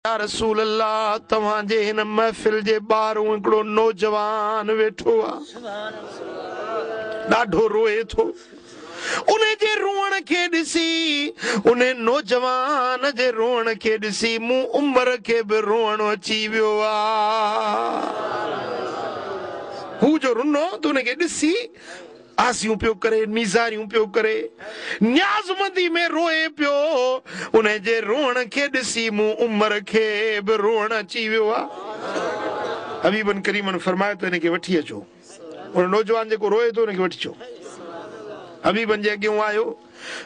يا رسول الله توهان جي هن محفل جي ٻاهرون هڪڙو نوجوان ويٺو آ، ڏاڍو روئي ٿو. ان جي روئڻ کي ڏسي، ان نوجوان جي روئڻ کي ڏسي مون عمر کي به روئڻ اچي ويو آ. هو جو رنو ته ان کي ڏسي آسيون پيو ڪري، نيزاريون پيو ڪري، نيازمندي ۾ روئي پيو. ان جي روئڻ کي ڏسي مون عمر کي به روئڻ اچي ويو آ. حبيبن ڪريمن فرمايو ته ان کي وٺي اچو. ان نوجوان جيڪو روئي ٿو ان کي وٺي اچو. حبيبن جي اڳيون آيو.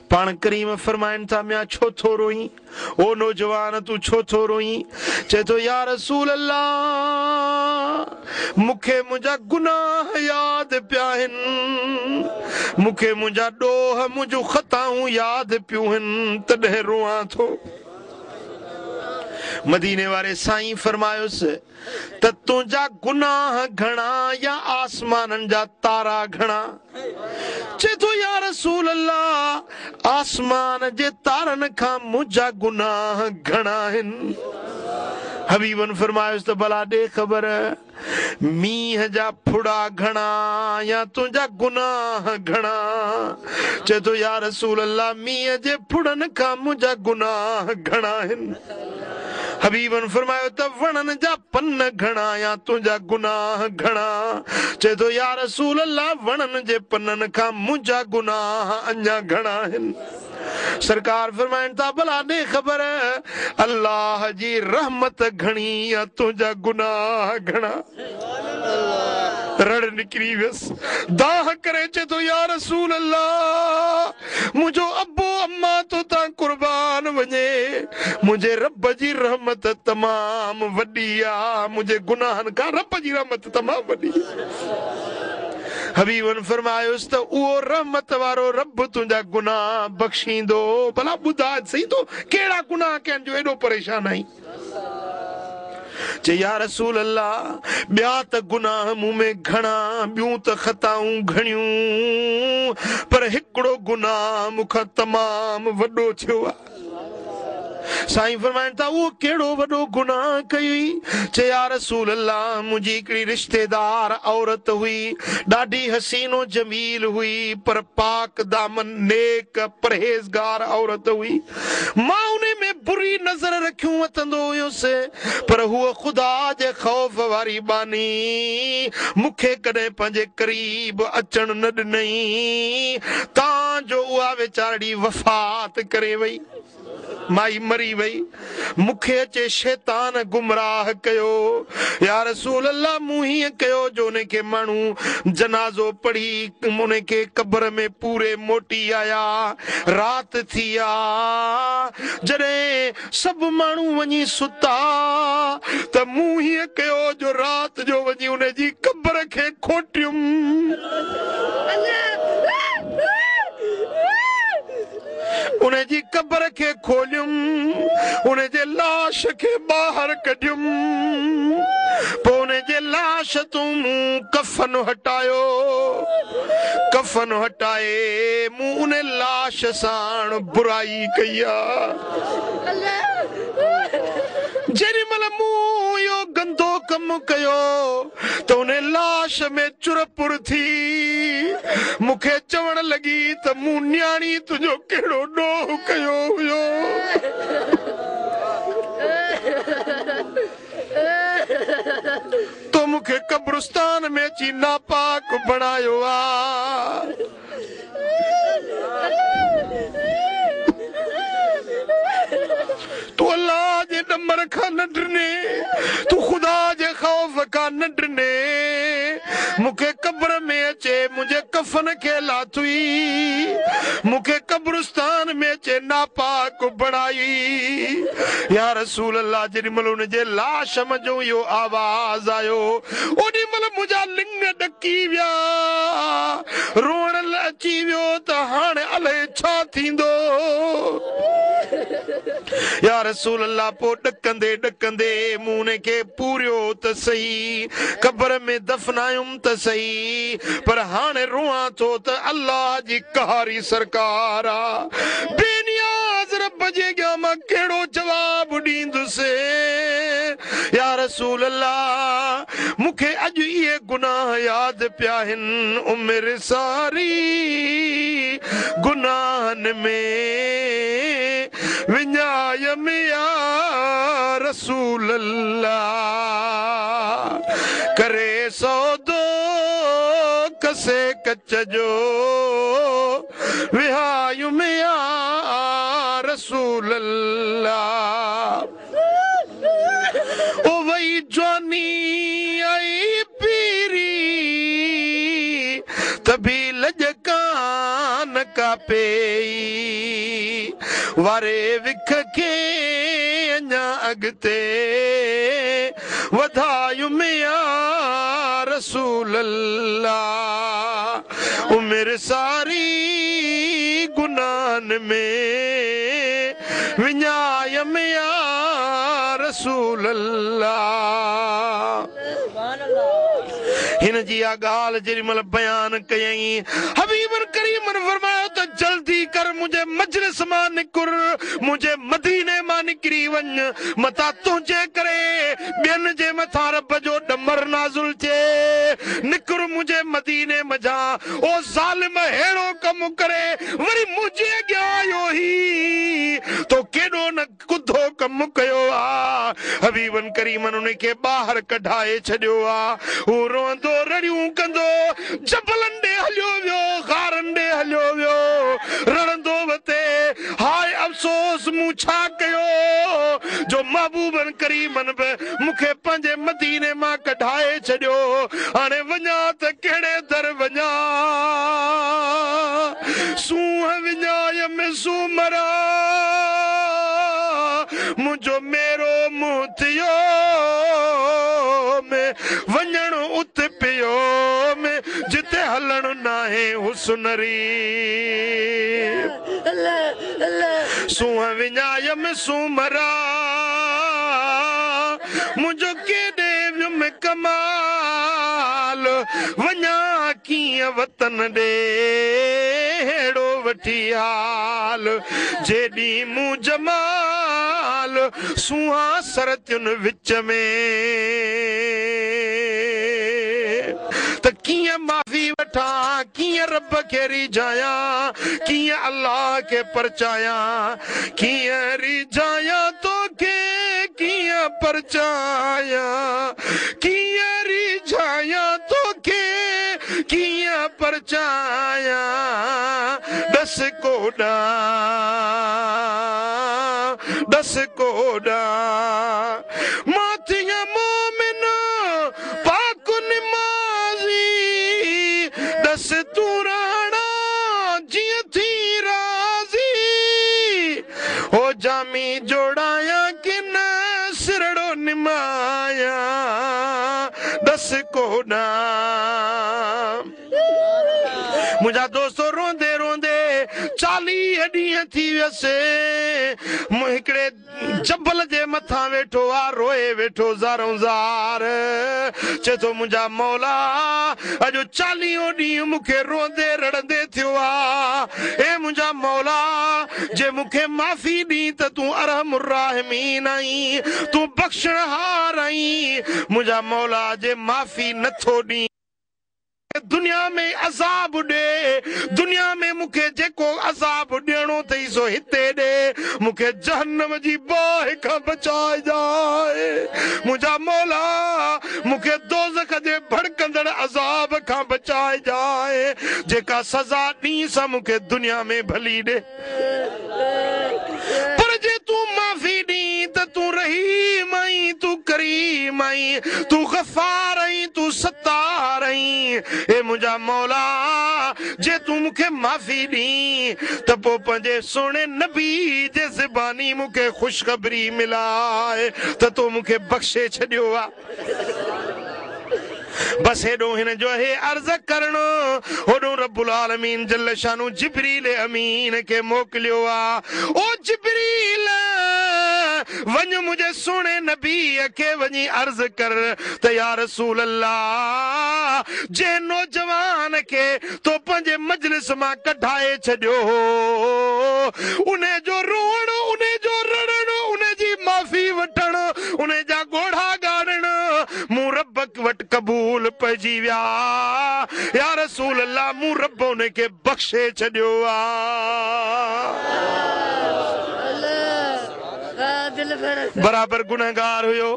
پاڻ ڪريم فرمائن ٿا، ميان ڇو ٿو روئين؟ او نوجوان تون ڇو ٿو روئين؟ چئي ٿو يا رسول الله مون کي منهنجا گناهه ياد پيا آهن، مون کي منهنجا ڏوهه منهنجون خطائون ياد پيون آهن، تڏهن روئان ٿو. مديني واري سائين فرمايس ته تنهنجا گناهه گهڻا يا آسمانن جا تارا گهڻا؟ چئي ٿو يا رسول الله آسمان جي تارن کان منهنجا گناهه گهڻا آهن. حبيبن فرمايس ته ڀلا ڏي خبر مينهن جا ڦڙا گهڻا يا تنهنجا گناهه گهڻا؟ چئي ٿو يا رسول الله مينهن جي ڦڙن کان منهنجا گناهه گهڻا آهن. حبيبن فرمايو ته وڻن جا پن گهڻا يا تنهنجا گناهه گهڻا؟ چئي ٿو يا رسول الله وڻن جي پنن کان منهنجا گناهه اڃا گهڻا آهن. سرڪار فرمائن ٿا ڀلا ڏي خبر الله جي رحمت گهڻي يا تنهنجا گناهه گهڻا؟ رڙ نڪري ويس، دانهن ڪري چئي ٿو يا رسول الله منهنجو ابو اما تو تان قربان وڃي، منهنجي رب جي رحمت تمام وڏي آ، منهنجي گناهن کان رب جي رحمت تمام وڏي آ. حبيبن فرمايس ته اهو رحمت وارو رب تنهنجا گناهه بخشيندو، ڀلا ٻڌاء ته سهي تو ڪهڙا گناهه ڪيا آهن جو ايڏو پريشان آهين؟ چي يا رسول الله ٻيا ته گناهه مون ۾ گهڻا، ٻيون ته خطائون گهڻيون، پر هڪڙو گناهه مون کان تمام وڏو ٿيو آهي. سائين فرمائن ٿا اهو ڪهڙو وڏو گناهه ڪيئي؟ چي يا رسول الله منهنجي هڪڙي رشتيدار عورت هئي، ڏاڍي حسين و جميل هئي، پر پاڪ دامن نيڪ پرهيزگار عورت هئي. مان انهي ۾ بري نظر رکيون وتندو هيس، پر هوء خدا جي خوف واري ٻانهي مون کي ڪڏهن پنهنجي قريب اچڻ نه ڏنئي، تان جو اها ويچارڙي وفات ڪري وئي. مائي مري وئي، مون کي اچي شيطان گمراهه ڪيو. يا رسول الله مون هيئن ڪيو جو انهي کي ماڻهو جنازو پڙهي انهي کي قبر ۾ پوري موٽي آيا. رات ٿي آ، جڏهن سڀ ماڻهو وڃي ستا ته مون هيئن ڪيو جو رات جو وڃي انهي جي قبر کي کوٽيم. انهي جي قبر کي کوليم، انهي جي لاش کي ٻاهر ڪڍيم، پوء انهي جي لاش تون مون ڪفن هٽايو، ڪفن هٽائي مون انهي لاش ساڻ برائي ڪئي آ. جيڏي مهل مون اهو گندو ڪم ڪيو ته انهي لاش ۾ چرپر ٿي مون کي چوڻ لڳي ته مون نياڻي تنهنجو ڪهڙو ڏوهه ڪيو هيو. تو مون کي قبرستان ۾ اچي ناپاڪ بڻايو آ. تون الله جي ڏمر کان نه ڊنين، تون خدا جي خوف کان نه ڊنين، مون کي قبر ۾ اچي منهنجي ڪفن کي لاٿئي، مون کي قبرستان ۾ اچي ناپاڪ بڻائي. يا رسول الله جيڏي مهل ان جي لاش منجهون اهو آواز آيو، اوڏي مهل منهنجا لڱ ڏڪي ويا، روئڻ اچي ويو ته هاڻي الائي ڇا ٿيندو. يا رسول الله پوء ڏڪندي ڏڪندي مون ان کي پوريو ته سهي، قبر ۾ دفنايم ته سهي، پر هاڻي روئان ٿو ته الله جي قهاري سرڪار آ، بي نياز رب جي اڳيان مان ڪهڙو جواب ڏيندس. يا رسول الله مون کي اڄ اهي گناهه ياد پيا آهن عمر ساري گناهن ۾ وڃايم يا رسول الله ڪري سودو ڪسي ڪچ جو وهايم يا رسول الله او وئي جواني آئي پيري ته به لڄ ڪان ڪا پيئي واري وک کي اڃا اڳتي وڌايم يا رسول الله عمر ساري گناهن ۾ وڃايم يا رسول الله. هن جي اها ڳالهه جيڏي مهل بيان ڪيائين، حبيبن ڪريمن فرمايو ته جلدي ڪر منهنجي مجلس مان نڪر، منهنجي مديني مان نڪري وڃ، متان تنهنجي ڪري ٻين جي مٿان رب جو ڏمر نازل ٿئي، نڪر منهنجي مديني منجهان، او ظالم ههڙو ڪم ڪري وري منهنجي اڳيان آيو هين، تو ڪيڏو نه ڪڌو ڪم ڪيو آ. حبيبن ڪريمن ان کي ٻاهر ڪڍائي ڇڏيو آ. هو روئندو رڙيون ڪندو جبلن ڏي هليو ويو، غارن ڏي هليو ويو، رڙندو وتي، هاء افسوس مون ڇا ڪيو جو محبوبن ڪريمن به مون کي پنهنجي مديني مان ڪڍائي ڇڏيو، هاڻي وڃان ته ڪهڙي در وڃان، سونهن وڃايم سومرا، منهنجو ميرو منهن ٿيو ۾، وڃڻ ات پيو ۾، جتي هلڻ ناهي حسن ري. سونهن وڃايم سومرا، منهنجو ڪيڏي ويم ڪمال، وڃان ڪيئن وطن ڏي، ههڙو وٺي حال، جيڏي مون جمال، سونهان سرتين وچ ۾. ته ڪيئن معافي وٺان، ڪيئن رب کي ريجهايان، ڪيئن الله کي پرچايان، ڪيئن ريجهايان توکي، ڪيئن پرچايان، ڪيئن ريجهايان توکي، ڪيئن پرچايان، ڏس ڪوڏان، ڏس ڪوڏان، مان ٿيان مومن پاڪ نمازي، ڏس تون راڻا جيئن ٿي راضي، هو جامي جوڙايان ڪن سرڙو نمايان، ڏس ڪوڏان. منهنجا دوستو روئندي روئندي 40 ڏينهن ٿي ويس، هڪڙي جبل جي مٿان ويٺو آ، روئي ويٺو زارون زار، چئي ٿو منهنجا مولا اڄ 40 ڏينهن مون کي روئندي رڙندي ٿيو آ، اي منهنجا مولا جي مون کي معافي ڏين ته تون ارحم الراحمين آهين، تون بخشڻهار آهين، منهنجا مولا جي معافي نٿو ڏين دنيا ۾ عذاب ڏي، دنيا ۾ مون کي جيڪو عذاب ڏيڻو اٿئي سو هتي ڏي، مون کي جهنم جي باهه کان بچائجانء، منهنجا مولا مون کي دوزخ جي ڀڙڪندڙ عذاب کان بچائجانء، جيڪا سزا ڏين سا مون کي دنيا ۾ ڀلي ڏي، پر جي تون معافي ڏين ته تون رحيم آهين، تون ڪريم آهين، تون غفار آهين، تون ستار آهين، اي منهنجا مولا جي تون مون کي معافي ڏين ته پوء پنهنجي سهڻي نبي جي زباني مون کي خوشخبري ملائي ته تو مون کي بخشي ڇڏيو آ. بس هيڏو هن جو هي عرض ڪرڻ، هوڏو رب العالمين جل شانه جبريل امين کي موڪليو آ، او جبريل وڃ منهنجي سهڻي نبي کي وڃي عرض ڪر ته يا رسول الله جنهن نوجوان کي تو پنهنجي مجلس مان ڪڍائي ڇڏيو هو، انهي جو روئڻ، انهي جو رڙڻ، انهي جي معافي وٺڻ، انهي جا ڳوڙها وٽ قبول पइजी विया। या रसूल अल्लाह मूं रब उनखे बख़्शे छॾियो आहे। बराबरि गुनहगार हुयो,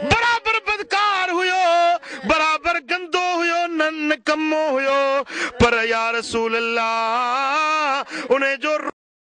बराबरि बदकार हुयो, बराबरि गंदो हुयो, न निकमो हुयो, पर या रसूल अल्लाह उन जो